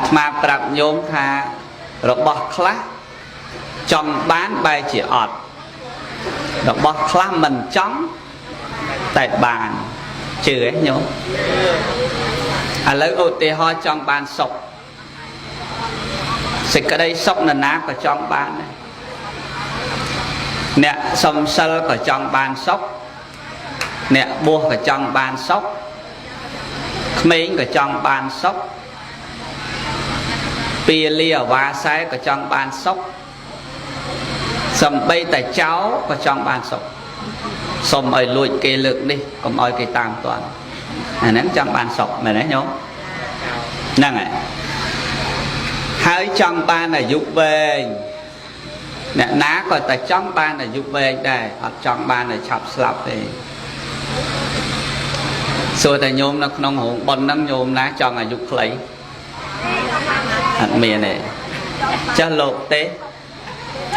ត្មាប្រាប់ញោមថារបស់ខ្លះចង់បានបែរជាអត់របស់ខ្លះមិនចង់តែបានជឿទេញោមឥឡូវឧទាហរណ៍ចង់បានសុខសេចក្តីសុខនរណាក៏ចង់បានដែរអ្នកសំសិលក៏ចង់បានសុខអ្នកបួសក៏ចង់បានសុខក្មេងក៏ចង់បានសុខពាលាអវាសែក៏ចង់បានសុខសំបីតែចោលក៏ចង់បានសុខសុំឲ្យលួចគេលើកនេះកុំឲ្យគេតាមទាន់អាហ្នឹងចង់បានសុខមែនទេញោមហ្នឹងហើយហើយចង់បានអាយុវែងអ្នកណាក៏តែចង់បានអាយុវែងដែរអត់ចង់បានឲ្យឆាប់ស្លាប់ទេសួរតែញោមនៅក្នុងរោងបុណ្យហ្នឹងញោមណាចង់អាយុខ្លីអត់មានទេចាស់លោកទេ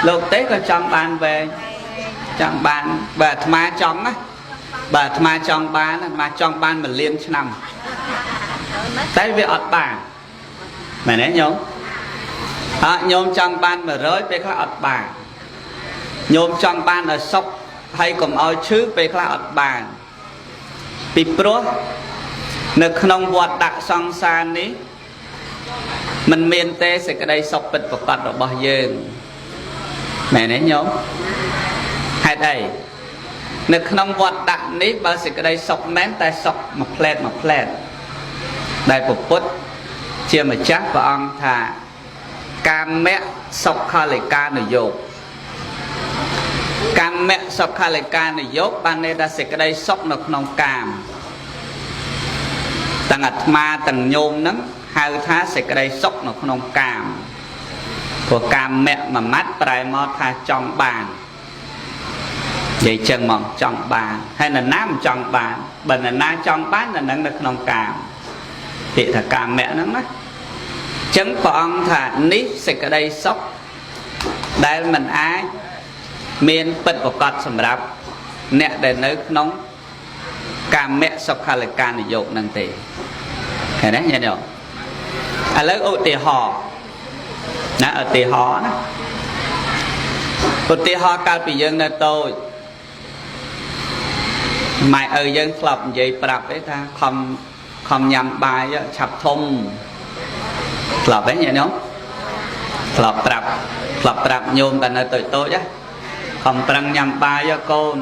លោកទេក៏ចង់បានវែងចង់បានបើអាត្មាចង់ណាបើអាត្មាចង់បានអាត្មាចង់បាន1លានឆ្នាំតែវាអត់បានមែនទេញោមអត់ញោមចង់បាន100ពេលខ្លះអត់បានញោមចង់បានឲ្យសុខហើយកុំឲ្យឈឺពេលខ្លះអត់បានពីព្រោះនៅក្នុងវត្តដាក់សង្សារនេះมันមានទេសេចក្តីសុខពិតប្រាកដរបស់យើងមែនទេញោមហេតុអីនៅក្នុងវត្តដាក់នេះបើសេចក្តីសុខមែនតែសុខមួយផ្លែតមួយផ្លែតដែលពុទ្ធជាម្ចាស់ព្រះអង្គថាកាមៈសុខលិកានយោគកាមៈសុខលិកានយោគបានន័យថាសេចក្តីសុខនៅក្នុងកាមទាំងអាត្មាទាំងញោមហ្នឹងហៅថាសេចក្តីសុខនៅក្នុងកាមព្រោះកាមៈមួយម៉ាត់ប្រែមកថាចង់បាននិយាយចឹងមកចង់បានហើយនរណាមិនចង់បានបើនរណាចង់បាននៅនឹងនៅក្នុងកាមពាក្យថាកាមៈហ្នឹងណាចឹងព្រះអង្គថានេះសេចក្តីសុខដែលមិនអាចមានពិតប្រកបសម្រាប់អ្នកដែលនៅក្នុងកាមៈសុខលកានយោគហ្នឹងទេឃើញទេញាតិញោមឥឡូវឧទាហរណ៍ណាឧទាហរណ៍ណាឧទាហរណ៍កាលពីយើងនៅតូចម៉ែឪយើងធ្លាប់និយាយប្រាប់ទេថាខំខំញ៉ាំបាយឆាប់ធំធ្លាប់ទេញាតិញោមធ្លាប់ប្រាប់ធ្លាប់ប្រាប់ញោមកាលនៅតូចតូចណាខំប្រឹងញ៉ាំបាយកូន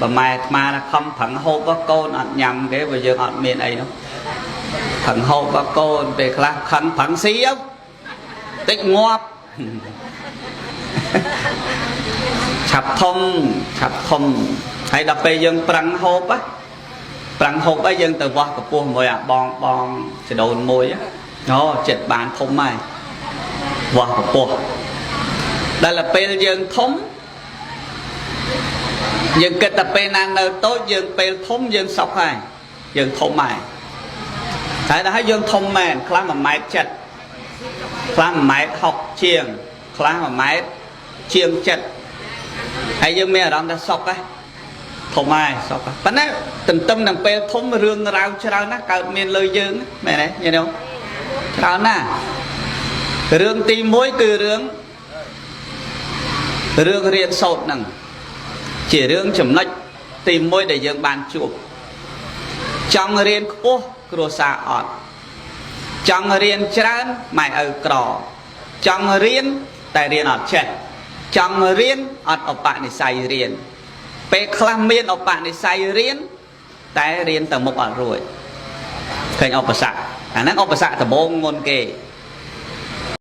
បើម៉ែអាត្មាថាខំប្រឹងហូបកូនអត់ញ៉ាំគេព្រោះយើងអត់មានអីនោះប្រឹងហូបកូនពេលខ្លះខឹងប្រឹងស៊ីតិចងាប់ឆាប់ធំឆាប់ធំហើយដល់ពេលយើងប្រឹងហូបប្រឹងហូបហើយយើងទៅវាស់កម្ពស់មួយអាបងបងចដូនមួយអូចិត្តបានធំហើយវាស់កម្ពស់ដល់ពេលយើងធំយើងគិតតែពេលណានៅតូចយើងពេលធំយើងសុខហើយយើងធំហើយតែដល់ហើយយើងធំមែនខ្លះ1ម៉ែត្រ7ខ្លះ1ម៉ែត្រ6ជាងខ្លះ1ម៉ែត្រជាង7ហើយយើងមានអារម្មណ៍ថាសុខហ៎ធំហើយសុខប៉ុន្តែទន្ទឹមនឹងពេលធំរឿងរ៉ាវច្រើនណាស់កើតមានលើយើងមែនទេញាតិញោមច្រើនណាស់រឿងទី1គឺរឿងរឿងរៀនសូត្រហ្នឹងជារឿងចំណុចទី1ដែលយើងបានជួបចង់រៀនខ្ពស់គ្រួសារអត់ចង់រៀនច្រើនម៉ែឪក្រចង់រៀនតែរៀនអត់ចេះចង់រៀនអត់ឧបនិស្ស័យរៀនពេលខ្លះមានឧបនិស្ស័យរៀនតែរៀនទៅមុខអត់រួចឃើញឧបសគ្គអាហ្នឹងឧបសគ្គដំបូងមុនគេ